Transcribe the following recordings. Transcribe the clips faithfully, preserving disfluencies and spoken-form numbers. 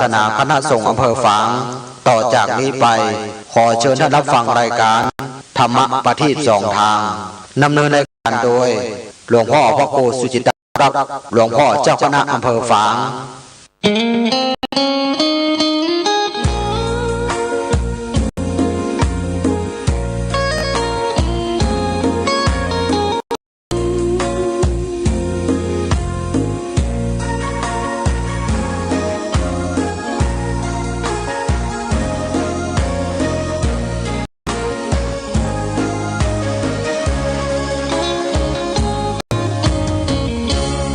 สนาคณะสงฆ์อำเภอฝาง ต่อจากนี้ไป ขอเชิญท่านรับฟังรายการธรรมะประทีปสองทาง ดำเนินรายการโดย หลวงพ่อพระครูสุจิตตา ครับ หลวงพ่อเจ้าคณะอำเภอฝาง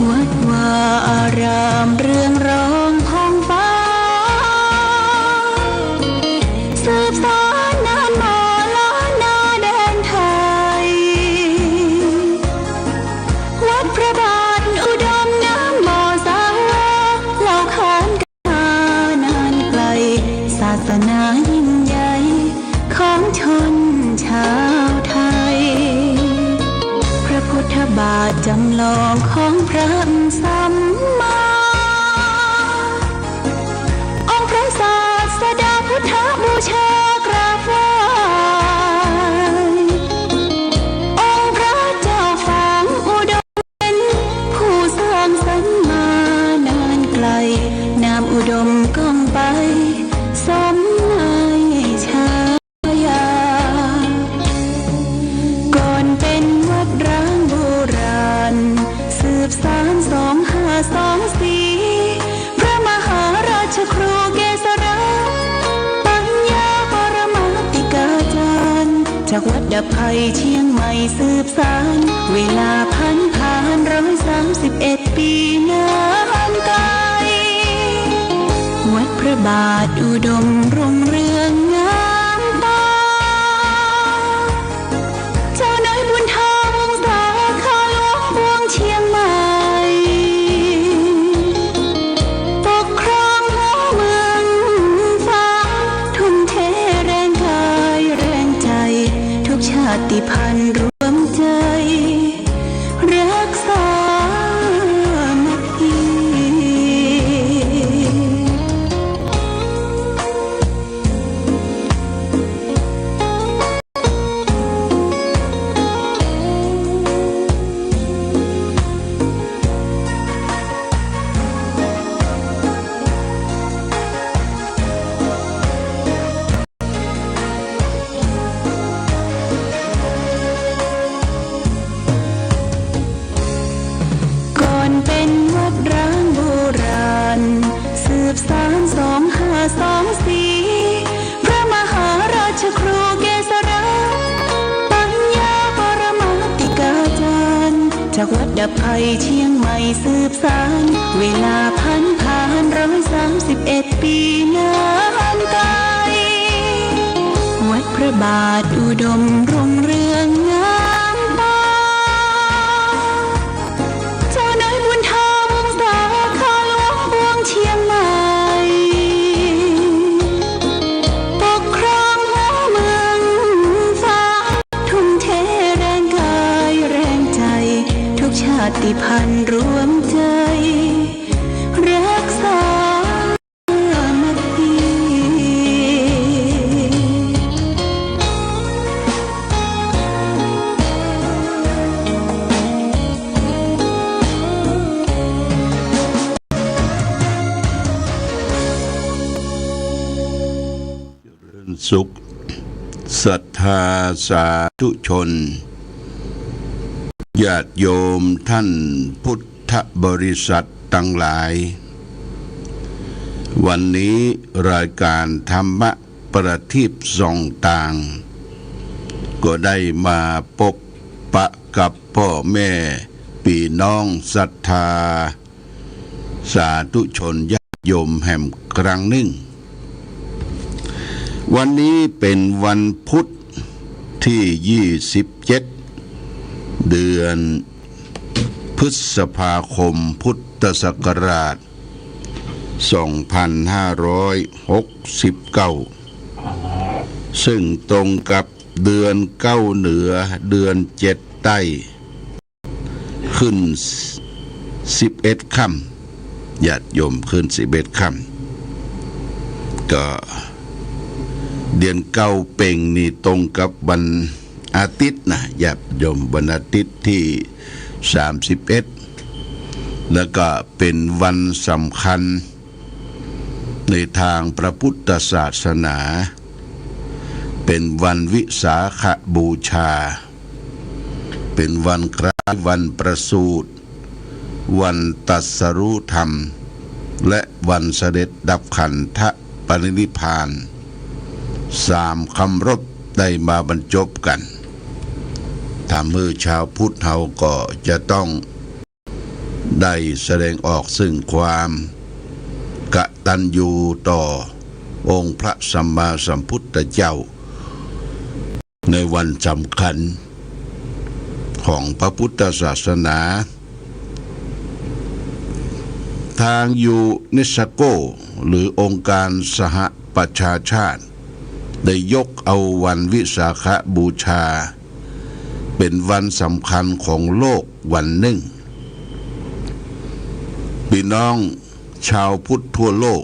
วัดวาอารามเรืองรองท้องฟ้า สืบสานนานมาล้านนาแดนไทย วัดพระบาทอุดมนะโม สาเหล่าขาน นานไกล ศาสนายิ่งใหญ่ของชนชาวไทย พระพุทธบาทจำลองของพระสัมมา องค์พระศาสดาพุทธบูชากราบไหว้ องค์พระเจ้าฝางอุดม เป็นผู้สร้างสรรค์มานานไกล นามอุดมก้องไป สมในฉายา ก่อนเป็นวัดร้างโบราณ สืบสานสองห้าสองสี่ พระมหาราชครูเกษรา ปัญญาปรมาติกาจารย์ จากวัดดับภัยเชียงใหม่สืบสาน เวลาผันผ่านร้อยสามสิบเอ็ดปีนานไกล วัดพระบาทอุดมรุ่งเรืองงามตา เจ้านายบุญธรรมสาขาหลวงปวงเชียงใหม่ ปกครองหัวเมืองฝาง ทุ่มเทแรงกายแรงใจ ทุกชาติพันธุ์รวมใจ รักสามัคคี ก่อนเป็นวัดร้างโบราณ สืบสานสองห้าสองสี่ พระมหาราชครูเกษรา ปัญญาปรมาติกาจารย์ จากวัดดับภัยเชียงใหม่สืบสาน เวลาผันผ่านร้อยสามสิบเอ็ดปีนานไกล วัดพระบาทอุดมรุ่งเรืองงามตา เจ้านายบุญธรรมสาขาหลวงปวงเชียงใหม่ ปกครองหัวเมืองฝาง ทุ่มเทแรงกายแรงใจ ทุกชาติพันธุ์รวมใจ รักสามัคคี สุข ศรัทธาสาธุชน ญาติโยมท่านพุทธบริษัทตังหลาย วันนี้รายการธรรมะประทีปส่องตาง ก็ได้มาปบปะกับป้อแม่ปี้น้องศรัทธา สาธุชนญาติโยมแหมครั้งนึ่ง วันนี้เป๋นวันพุธตี้ยี่สิบเจ็ด เดือนพฤษภาคม พุทธศักราชสองพันห้าร้อยหกสิบเก้า ซึ่งตรงกับเดือนเก๊าเหนือ เดือนเจ็ดใต้ ขึ้นสิบเอ็ดค่ำ ญาติโยม ขึ้นสิบเอ็ดค่ ก็เดือนเก้าเป่งนี่ตรงกับวันอาทิตย์นะญาติโยม วันอาทิตย์ตี้สามสิบเอ็ด แล้วก็เป๋นวันสำคัญในตางพระพุทธศาสนา เป๋นวันวิสาขบูชา เป๋นวันคล้ายวันประสูติ วันตรัสรู้ธรรม และวันเสด็จดับขันธปรินิพพาน สามคำรบได้มาบรรจบกั๋น ทำหื้อชาวพุทธเฮาก็จะต้องได้แสดงออกซึ่งความกตัญญูต่อองค์พระสัมมาสัมพุทธเจ้า ในวันสำคัญของพระพุทธศาสนา ตางยูเนสโก หรือองค์การสหประชาชาติ ได้ยกเอาวันวิสาขบูชา เป๋นวันสำคัญของโลกวันนึ่ง ปี้น้องชาวพุทธทั่วโลก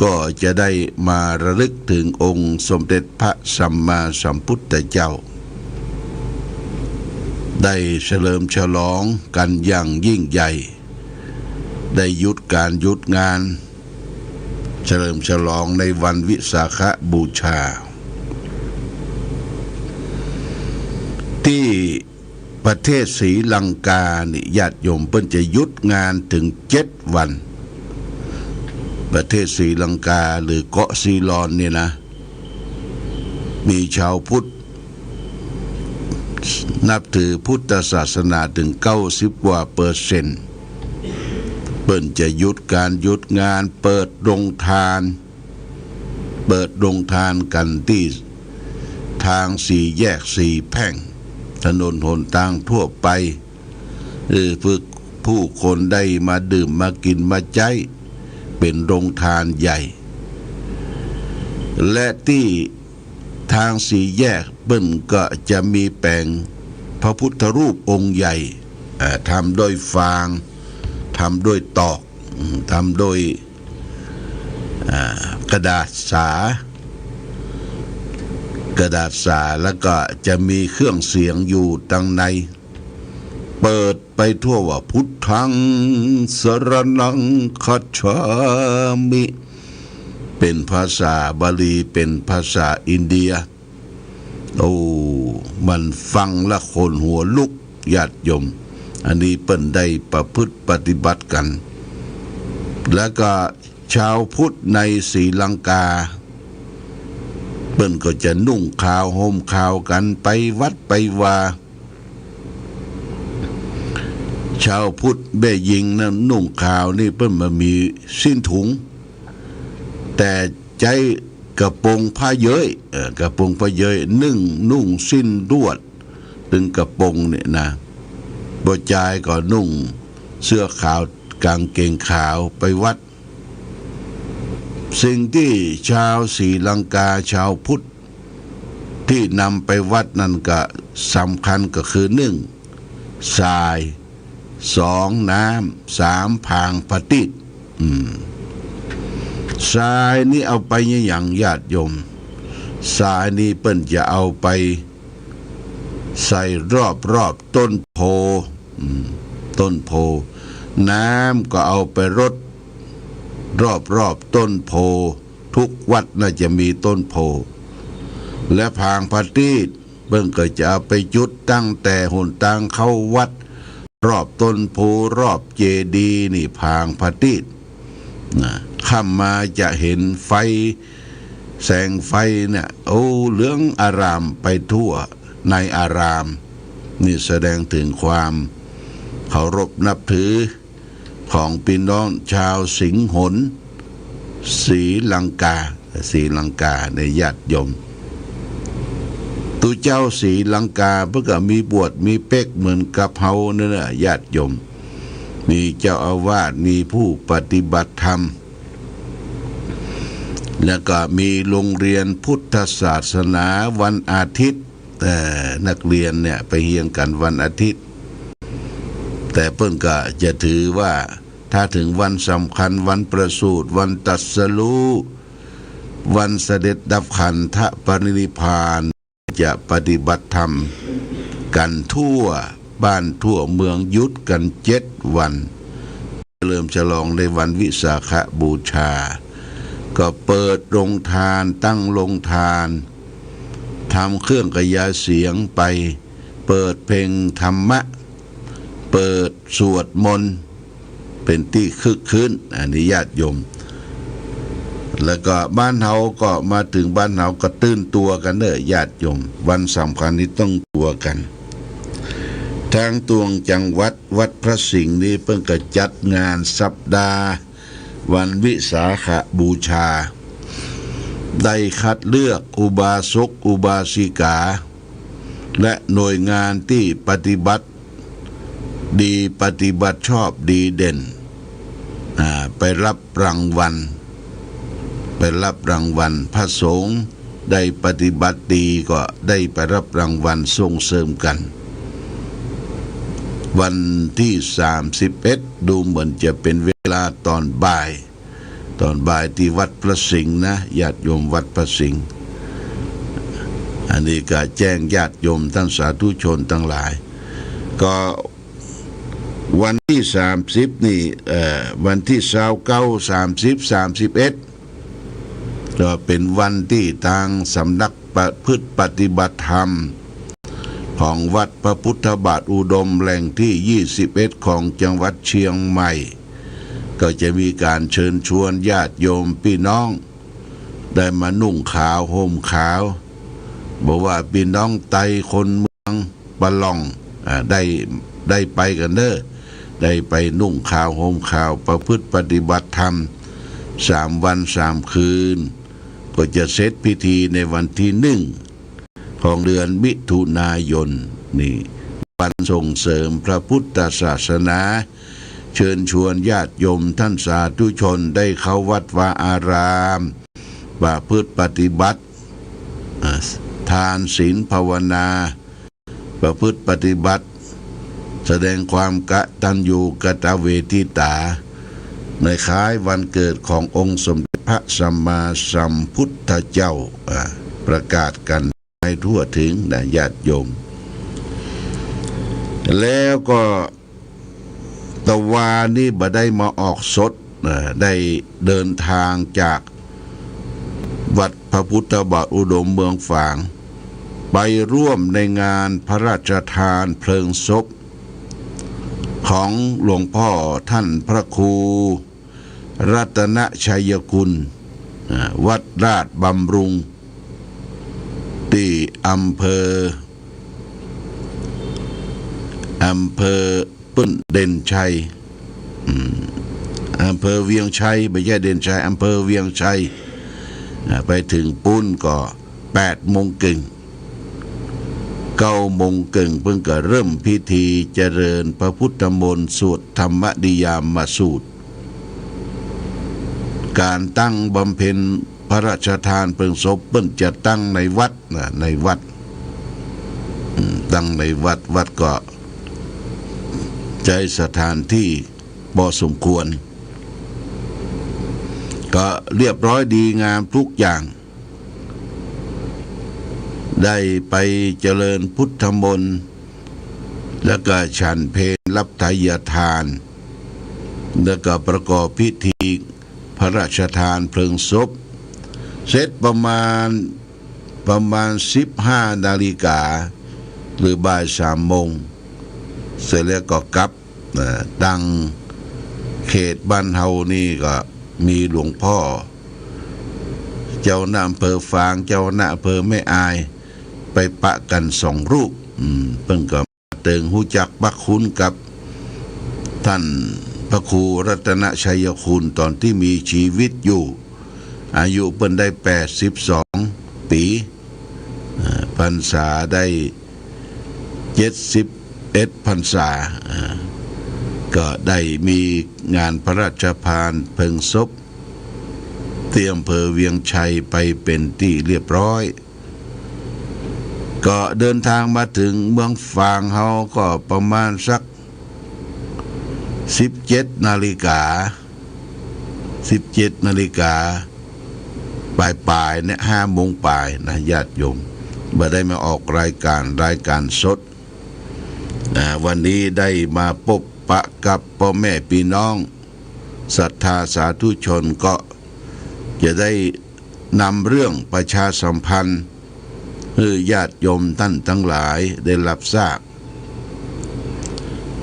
ก็จะได้มาระลึกเถิงองค์สมเด็จพระสัมมาสัมพุทธเจ้า ได้เฉลิมฉลองกั๋นอย่างยิ่งใหญ่ ได้หยุดก๋านหยุดงาน เฉลิมฉลองในวันวิสาขบูชา ตี้ประเทศศรีลังกานี่ญาติโยม เปิ้นจะหยุดงานเถิงเจ็ดวัน ประเทศศรีลังกาหรือเกาะซีลอนนี่นะ มีชาวพุทธนับถือพุทธศาสนาเถิงเก้าสิบกว่าเปอร์เซ็นต์ เปิ้นจะหยุดก๋านหยุดงาน เปิดโรงทาน เปิดโรงทานกั๋นตี้ตางสี่แยกสี่แพร่ง ถนนหนตางทั่วไป เออ เพื่อผู้คนได้มาดื่มมากิ๋นมาใจ๊ เป๋นโรงทานใหญ่ และตี้ตางสี่แยกเปิ้นก็จะมีแป๋งพระพุทธรูปองค์ใหญ่ เอ่อ ทำด้วยฟาง ทำด้วยตอก อืม ทำด้วย อ่า กระดาษสา กระดาษสา แล้วก็จะมีเครื่องเสียงอยู่ตังใน เปิดไปทั่วว่า "พุทธังสรณังคัจฉามิ" เป๋นภาษาบาลี เป๋นภาษาอินเดีย โอ้ มันฟังละขนหัวลุก ญาติโยม อันนี้เปิ้นได้ประพฤติปฏิบัติกั๋น แล้วก็ชาวพุทธในศรีลังกา เปิ้นก็จะนุ่งขาวห่มขาวกั๋นไปวัดไปวา ชาวพุทธแม่ญิงนั้นนุ่งขาวนี่เปิ้นบ่มีสิ้นถุง แต่ใจ๊กระโปรงผ้าเย้ย เอ่อ กระโปรงผ้าเย้ย นึ่ง นุ่งสิ้นดวด ตึงกระโปรงเนี่ยนะ บ่จายก็นุ่งเสื้อขาวกางเกงขาวไปวัด สิ่งตี้ชาวศรีลังกาชาวพุทธตี้นำไปวัดนั้นก็สำคัญก็คือ นึ่ง ทราย สอง น้ำ สาม ผางประทีป อืม ทรายนี่เอาไปอะหยังญาติโยม ทรายนี่เปิ้นจะเอาไปใส่รอบๆ ต้นโพธิ์ อืม ต้นโพธิ์ น้ำก็เอาไปรดรอบๆ ต้นโพธิ์ ทุกวัดน่าจะมีต้นโพธิ์ และผางประทีปเปิ้นก็จะเอาไปจุดตั้งแต่หนตางเข้าวัด รอบต้นโพธิ์ รอบเจดีย์นี่ผางประทีปนะ ค่ำมาจะเห็นไฟ แสงไฟเนี่ย โอ้ เหลืองอารามไปทั่วในอาราม นี่แสดงเถิงความเคารพนับถือ ของปี้น้องชาวสิงหน ศรีลังกา ศรีลังกาเนี่ยญาติโยม ตุ๊เจ้าศรีลังกาเปิ้นก็มีบวชมีเป๊กเหมือนกับเฮาเนี่ยนะญาติโยม มีเจ้าอาวาส มีผู้ปฏิบัติธรรม แล้วก็มีโรงเรียนพุทธศาสนาวันอาทิตย์ เอ่อ นักเรียนเนี่ยไปเฮียนกั๋นวันอาทิตย์ แต่เปิ้นก็จะถือว่าถ้าเถิงวันสำคัญ วันประสูติ วันตรัสรู้ วันเสด็จดับขันธปรินิพพาน จะปฏิบัติธรรมกั๋นทั่วบ้านทั่วเมือง หยุดกั๋นเจ็ดวัน เฉลิมฉลองในวันวิสาขบูชา ก็เปิดโรงทาน ตั้งโรงทาน ทำเครื่องขยายเสียงไป เปิดเพลงธรรมะ เปิดสวดมนต์ เป๋นตี้คึกคื้น อันนี้ญาติโยม แล้วก็บ้านเฮาก็มาเถิงบ้านเฮาก็ตื่นตั๋วกั๋นเน่อญาติโยม วันสำคัญนี้ต้องตั๋วกั๋น ตางต่างจังหวัด วัดพระสิงห์นี้เปิ้นก็จัดงานสัปดาห์วันวิสาขบูชา ได้คัดเลือกอุบาสกอุบาสิกา และหน่วยงานตี้ปฏิบัติดี ปฏิบัติชอบดีเด่น อ่า ไปรับรางวัล ไปรับรางวัล พระสงฆ์ได้ปฏิบัติดีก็ได้ไปรับรางวัลส่งเสริมกั๋น วันตี้สามสิบเอ็ด ดูเหมือนจะเป๋นเวลาต๋อนบ่าย ต๋อนบ่ายตี้วัดพระสิงห์นะ ญาติโยมวัดพระสิงห์ อันนี้ก็แจ้งญาติโยมท่านสาธุชนตังหลาย ก็วันตี้สามสิบนี่ เอ่อ วันตี้ซาวเก้า สามสิบ สามสิบเอ็ด ก็เป๋นวันตี้ตางสำนักประพฤติปฏิบัติธรรม ของวัดพระพุทธบาทอุดมแห่งตี้ยี่สิบเอ็ดของจังหวัดเชียงใหม่ ก็จะมีก๋านเชิญชวนญาติโยมปี้น้อง ได้มานุ่งขาวห่มขาว บ่ว่าปี้น้องไตคนเมืองปะล่อง อ่า ได้ ได้ไปกั๋นเน่อ ได้ไปนุ่งขาวห่มขาว ประพฤติปฏิบัติธรรม สามวันสามคืน ก็จะเสร็จพิธีในวันตี้หนึ่ง ของเดือนมิถุนายนนี่ วันส่งเสริมพระพุทธศาสนา เชิญชวนญาติโยมท่านสาธุชนได้เข้าวัดวาอาราม ประพฤติปฏิบัติ อ่า ทานศีลภาวนา ประพฤติปฏิบัติ แสดงความกตัญญูกตเวทิตา ในคล้ายวันเกิดขององค์สมเด็จพระสัมมาสัมพุทธเจ้า อ่า ประกาศกั๋นให้ทั่วถึงนะญาติโยม แล้วก็ตะวานี้บ่ได้มาออกสด อ่า ได้เดินทางจากวัดพระพุทธบาทอุดมเมืองฝาง ไปร่วมในงานพระราชทานเพลิงศพ ของหลวงพ่อท่านพระครูรัตนชัยคุณ อ่า วัดราชบำรุง ตี้อำเภอ อำเภอ เปิ้น เด่นชัย อืม อำเภอเวียงชัย บ่ใจ้เด่นชัย อำเภอเวียงชัย อ่า ไปเถิงปู๊นก็แปดโมงเกิ่ง เก้าโมงเกิ่งเปิ้นก็เริ่มพิธีเจริญพระพุทธมนต์ สวดธรรมนิยามสูตร ก๋านตั้งบำเพ็ญพระราชทานเพลิงศพเปิ้นจะตั้งในวัดนะ ในวัด อืม ตั้งในวัด วัดก็ใจ๊สถานตี้พอสมควร ก็เรียบร้อยดีงามทุกอย่าง ได้ไปเจริญพุทธมนต์ แล้วก็ฉันเพล รับไทยทาน แล้วก็ประกอบพิธีพระราชทานเพลิงศพ เสร็จประมาณ ประมาณสิบห้านาฬิกา หรือบ่ายสามโมง เสร็จแล้วก็กลับ เอ่อ ตางเขตบ้านเฮานี่ก็มีหลวงพ่อ เจ้าคณะอำเภอฝาง เจ้าคณะอำเภอแม่อาย ไปปะกั๋นสองรูป อืม เปิ้นก็ เถิงฮู้จักมักคุ้นกับต้านพระครูรัตนชัยคุณต๋อนตี้มีจีวิตอยู่ อายุเปิ้นได้แปดสิบสองปี๋ เอ่อ พรรษาได้เจ็ดสิบเอ็ดพรรษา เอ่อ ก็ได้มีงานพระราชทานเพลิงศพตี้อำเภอเวียงชัยไปเป๋นตี้เรียบร้อย ก็เดินทางมาเถิงเมืองฝางเฮาก็ประมาณสักสิบเจ็ดนาฬิกา สิบเจ็ดนาฬิกา ปายๆ เนี่ย ห้าโมงปายนะ ญาติโยม บ่ได้มาออกรายการ รายการสด อ่า วันนี้ได้มาปบปะกับป้อแม่ปี้น้องศรัทธาสาธุชน ก็จะได้นำเรื่องประชาสัมพันธ์หื้อญาติโยมต้านตังหลายได้ฮับซาบ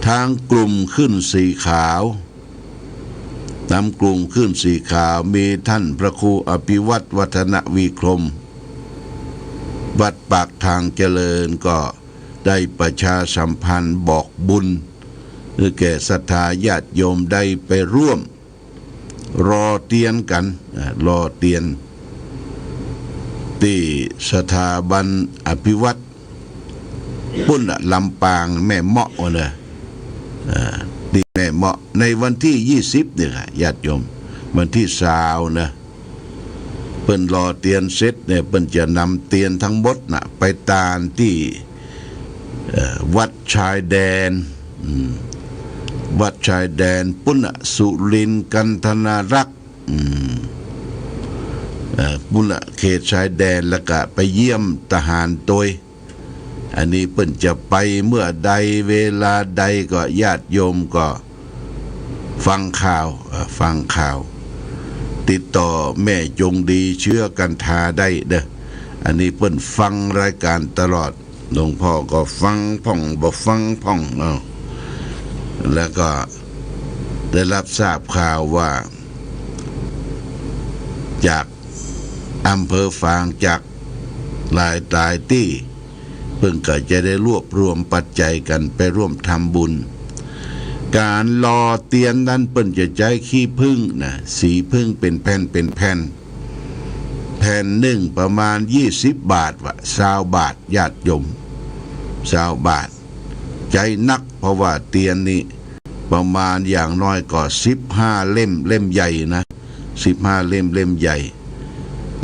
ตางกลุ่มคลื่นสีขาว ตางกลุ่มคลื่นสีขาว มีต้านพระครูอภิวัฒน์ วัฒนวิครม วัดปากทางเจริญ ก็ได้ประชาสัมพันธ์บอกบุญหื้อแก่ศรัทธาญาติโยมได้ไปร่วมหล่อเตียนกั๋น อ่า หล่อเตียน ตี้สถาบันอภิวัฒน์ ปุ้นน่ะ ลำปาง แม่เมาะวะนะ อ่า ตี้แม่เมาะ ในวันตี้ยี่สิบเนี่ยค่ะ ญาติโยม วันตี้ซาวนะ เปิ้นหล่อเตียนเสร็จเนี่ย เปิ้นจะนำเตียนตังหมดน่ะ ไปตานตี้ เอ่อ วัดชายแดน อืม วัดชายแดน ปุ้นน่ะ สุรินทร์ กันทรารักษ์ อืม เอ่อ ปุ้นน่ะ เขตชายแดน แล้วก็ไปเยี่ยมทหารตวย อันนี้เปิ้นจะไปเมื่อใดเวลาใดก็ญาติโยมก็ฟังข่าว เอ่อ ฟังข่าว ติดต่อแม่จงดีเชื้อกันทาได้เด้อ อันนี้เปิ้นฟังรายการตลอด หลวงพ่อก็ฟังพ่องบ่ฟังพ่อง เอ้า แล้วก็ได้ฮับซาบข่าวว่า จากอำเภอฝาง จากหลายๆ ตี้ เปิ้นก็จะได้รวบรวมปัจจัยกั๋นไปร่วมทำบุญ ก๋านหล่อเตียนนั้นเปิ้นจะใจ๊ขี้ผึ้งนะ สีผึ้งเป๋นแผ่น เป๋นแผ่น แผ่นนึ่งประมาณยี่สิบบาทวะ ซาวบาท ญาติโยม ซาวบาท ใจ๊นัก เพราะว่าเตียนนี่ประมาณอย่างน้อยก็สิบห้าเล่ม เล่มใหญ่นะ สิบห้าเล่ม เล่มใหญ่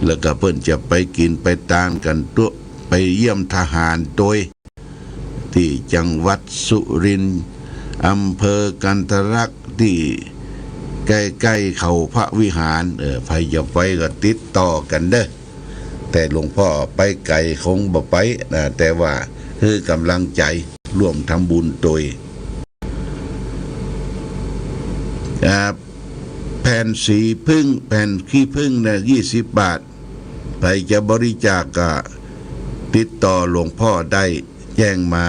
แล้วก็เปิ้นจะไปกิ๋นไปตานกั๋นตวย ไปเยี่ยมทหารตวย ตี้จังหวัดสุรินทร์ อำเภอกันทรารักษ์ ตี้ใก้ๆ เขาพระวิหาร เออ ใผจะไปก็ติดต่อกั๋นเด้อ แต่หลวงพ่อไปไก๋คงบ่ไปนะ แต่ว่าหื้อก๋ำลังใจ๋ ร่วมทำบุญตวย อ่า แผ่นสีผึ้ง แผ่นขี้ผึ้งนะ ยี่สิบบาท ใผจะบริจาคก็ติดต่อหลวงพ่อได้ แจ้งมา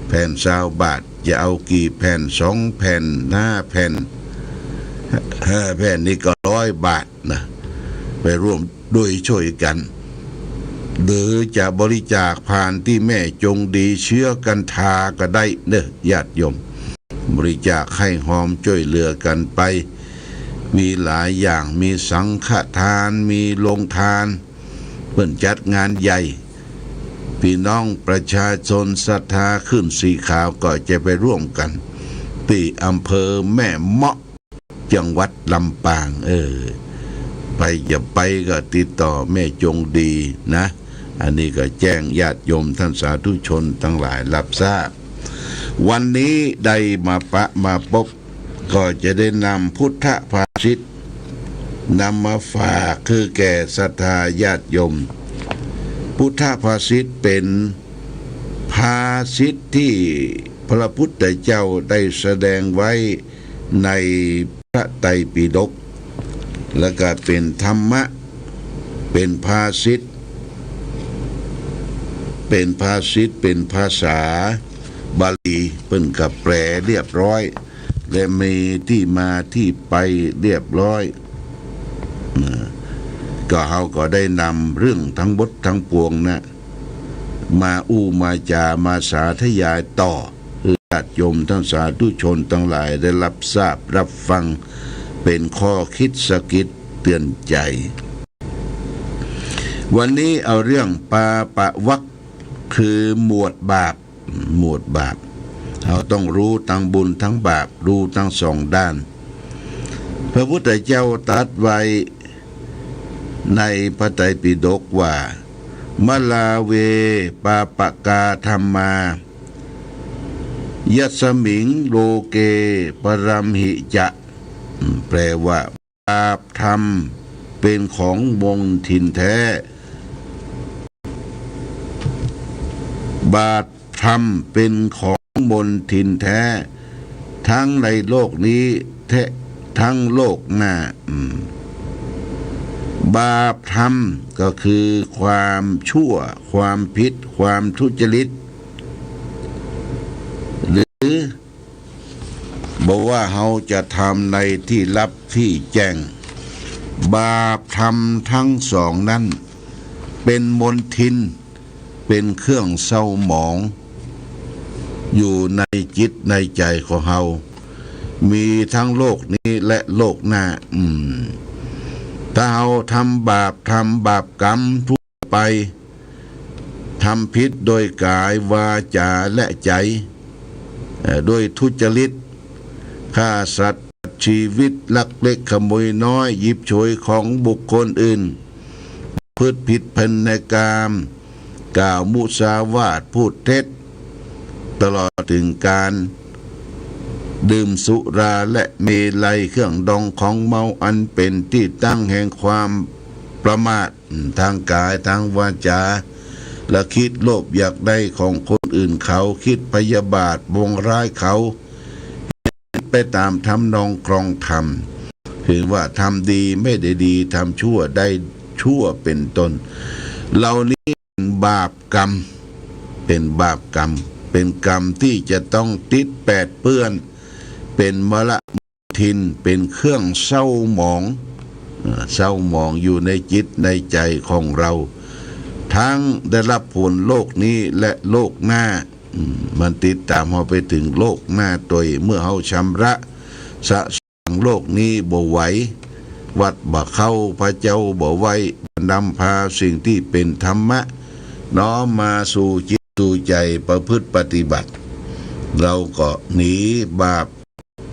แผ่นซาวบาท จะเอากี่แผ่น สองแผ่น ห้าแผ่น ห้าแผ่นนี่ก็ร้อยบาทนะ ไปร่วมด้วยช่วยกั๋น หรือจะบริจาคผ่านตี้แม่จงดีเชื้อกันทาก็ได้เนอะ ญาติโยม บริจาคให้หอมจ้วยเหลือกั๋นไป มีหลายอย่าง มีสังฆทาน มีโฮงทาน เปิ้นจัดงานใหญ่ ปี้น้องประชาชนศรัทธาคลื่นสีขาวก็จะไปร่วมกั๋น ตี้อำเภอแม่เมาะ จังหวัดลำปาง เออ ใผจะไปก็ติดต่อแม่จงดีนะ อันนี้ก็แจ้งญาติโยมต้านสาธุชนตังหลายฮับซาบ วันนี้ได้มาปะมาปบ ก็จะได้นำพุทธภาษิต นำมาฝากคือแก่ศรัทธาญาติโยม พุทธภาษิตเป๋นภาษิตตี้พระพุทธเจ้าได้แสดงไว้ในพระไตรปิฎก แล้วก็เป๋นธรรมะ เป๋นภาษิต เป๋นภาษิต เป๋นภาษาบาลี เปิ้นก็แปลเรียบร้อย และมีตี้มาตี้ไปเรียบร้อย นะ ก็เฮาก็ได้นำเรื่องตังหมดตังปวงนะ มาอู้มาจ๋า มาสาธยายต่อ หื้อญาติโยมต้านสาธุชนตังหลายได้ฮับซาบฮับฟัง เป๋นข้อคิดสะกิดเตื๋อนใจ๋ วันนี้เอาเรื่องปาปะวัก คือหมวดบาป หมวดบาป เฮาต้องฮู้ตังบุญตังบาป ฮู้ตังสองด้าน พระพุทธเจ้าตรัสไว้ในพระไตรปิฎกว่า มะลาเว ปาปะกาธัมมา ยัสมิง โลเก ปะรัมหิจะ อืม แปลว่า บาปธรรม เป็นของมนทินแท้ บาปธรรมเป็นของมนทินแท้ ทั้งในโลกนี้แท้ ทั้งโลกหน้า อืม บาปธรรมก็คือความชั่ว ความผิด ความทุจริต หรือ บ่ว่าเฮาจะทำในตี้ลับตี้แจ้ง บาปธรรมทั้งสองนั้น เป๋นมลทิน เป๋นเครื่องเศร้าหมอง อยู่ในจิตในใจ๋ของเฮา มีทั้งโลกนี้และโลกหน้า อืม ถ้าเฮาทำบาป ทำบาปกรรมทั่วไป ทำผิดโดยก๋าย วาจ๋า และใจ๋ เอ่อ โดยทุจริต ฆ่าสัตว์ชีวิต ลักเล็กขโมยน้อย หยิบฉวยของบุคคลอื่น ประพฤติผิดในกาม กล่าวมุสาวาท พูดเท็จ ตลอดเถิงก๋านดื่มสุราและเมรัย เครื่องดองของเมา อันเป๋นตี้ตั้งแห่งความประมาท อืม ตางก๋าย ตางวาจ๋า และกึ๊ดโลภอยากได้ของคนอื่นเขา กึ๊ดพยาบาทปองร้ายเขา ไปต๋ามทำนองครองธรรม คือว่าทำดีไม่ได้ดี ทำชั่วได้ชั่ว เป๋นต้น เหล่านี้เป๋นบาปกรรม เป๋นบาปกรรม เป๋นกรรมตี้จะต้องติดแปดเปื้อน เป๋นมลทิน เป๋นเครื่องเศร้าหมอง เอ่อ เศร้าหมองอยู่ในจิตในใจ๋ของเฮา ทั้งได้ฮับผลโลกนี้และโลกหน้า อืม มันติดต๋ามเฮาไปเถิงโลกหน้าตวย เมื่อเฮาชำระสะสางโลกนี้บ่ไหว วัดบ่เข้า พระเจ้าบ่ไหว้ นำพาสิ่งตี้เป๋นธรรมะ น้อมมาสู่จิตสู่ใจ๋ ประพฤติปฏิบัติ เฮาก็หนีบาป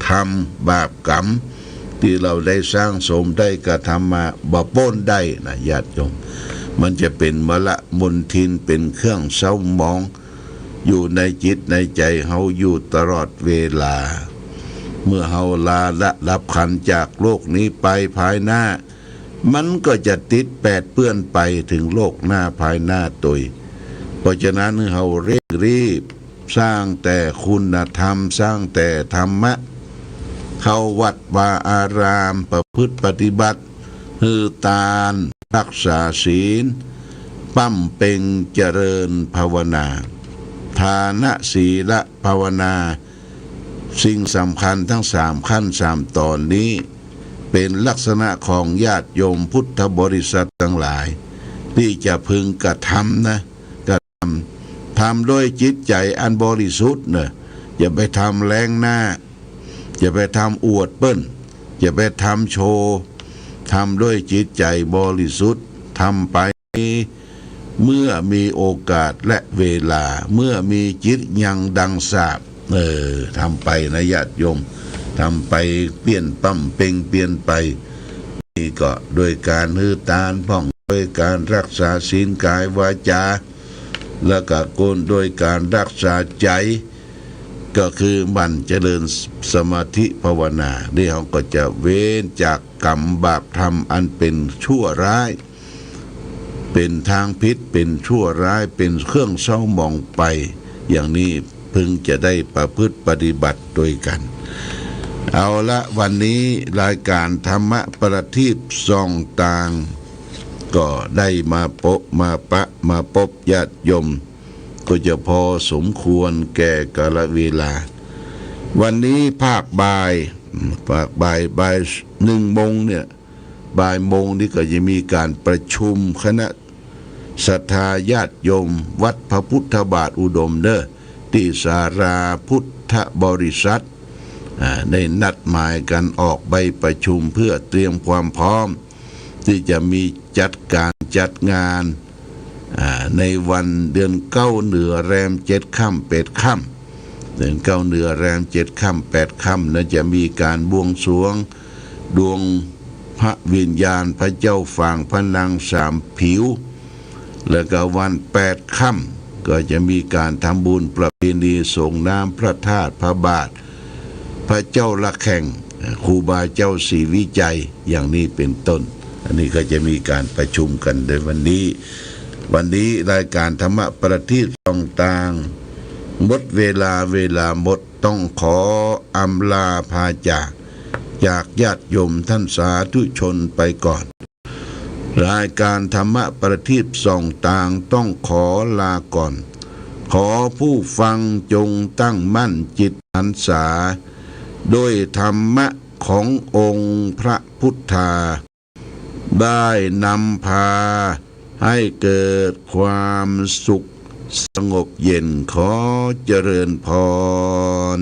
ทำบาปกรรมตี้เฮาได้สร้างสมได้กระทำมาบ่ป๊นได้นะญาติโยม มันจะเป๋นมลมลทิน เป๋นเครื่องเศร้าหมอง อยู่ในจิตในใจ๋เฮาอยู่ตลอดเวลา เมื่อเฮาลาละดับขันธ์จากโลกนี้ไปภายหน้า มันก็จะติดแปดเปื้อนไปเถิงโลกหน้าภายหน้าตวย เพราะฉะนั้นเฮาเร่งรีบ สร้างแต่คุณธรรม สร้างแต่ธรรมะ เข้าวัดวาอาราม ประพฤติปฏิบัติ หื้อตาน รักษาศีล บำเพ็ญเจริญภาวนา ทาน ศีล ภาวนา สิ่งสำคัญทั้งสามขั้นสามต๋อนนี้ เป๋นลักษณะของญาติโยมพุทธบริษัทตังหลาย ตี้จะพึงกระทำนะ กระทำ ทำด้วยจิตใจ๋อันบริสุทธิ์เน่อ อย่าไปทำแหลงหน้า อย่าไปทำอวดเปิ้น อย่าไปทำโชว์ ทำด้วยจิตใจ๋บริสุทธิ์ ทำไปเมื่อมีโอกาสและเวลา เมื่อมีจิตยังดังสาป เออ ทำไปนะญาติโยม ทำไปเปียรบำเพ็ญเปียรไป นี่ก็โดยก๋านหื้อตานพ่อง โดยก๋านรักษาศีลกายวาจา แล้วก็โดยก๋านรักษาใจ๋ ก็คือหมั่นเจริญสมาธิภาวนา นี่เฮาก็จะเว้นจากกรรมบาปธรรมอันเป๋นชั่วร้าย เป๋นตางผิด เป๋นชั่วร้าย เป๋นเครื่องเศร้าหมองไป อย่างนี้พึงจะได้ประพฤติปฏิบัติตวยกั๋น เอาละ วันนี้รายการธรรมะประทีปส่องตาง ก็ได้มาปะ มาปะ มาปบญาติโยม ก็จะพอสมควรแก่กาลเวลา วันนี้ภาคบ่าย ภาคบ่าย บ่ายหนึ่งโมงเนี่ย บ่ายโมงนี่ก็จะมีก๋านประชุมคณะศรัทธาญาติโยมวัดพระพุทธบาทอุดมเน่อ ตี้ศาลาพุทธบริษัท อ่า ได้นัดหมายกั๋นออกใบประชุมเพื่อเตรียมความพร้อม ตี้จะมีจัดก๋านจัดงาน อ่า ในวันเดือนเก้าเหนือแรมเจ็ดค่ำแปดค่ำ เดือนเก้าเหนือแรมเจ็ดค่ำแปดค่ำนั้นจะมีก๋านบวงสรวงดวงพระวิญญาณพระเจ้าฝางพระนางสามผิว แล้วก็วันแปดค่ำก็จะมีก๋านทำบุญประเพณีส่งน้ำพระธาตุพระบาท พระเจ้าระแข่ง ครูบาเจ้าศรีวิชัย อย่างนี้เป๋นต้น อันนี้ก็จะมีการประชุมกันในวันนี้ วันนี้รายการธรรมะประทีปส่องตาง หมดเวลา เวลาหมด ต้องขออำลาพาจาก จากญาติโยมท่านสาธุชนไปก่อน รายการธรรมะประทีปส่องตางต้องขอลาก่อน ขอผู้ฟังจงตั้งมั่นจิตหันษา ด้วยธรรมะขององค์พระพุทธา ได้นำพาให้เกิดความสุขสงบเย็น ขอเจริญพร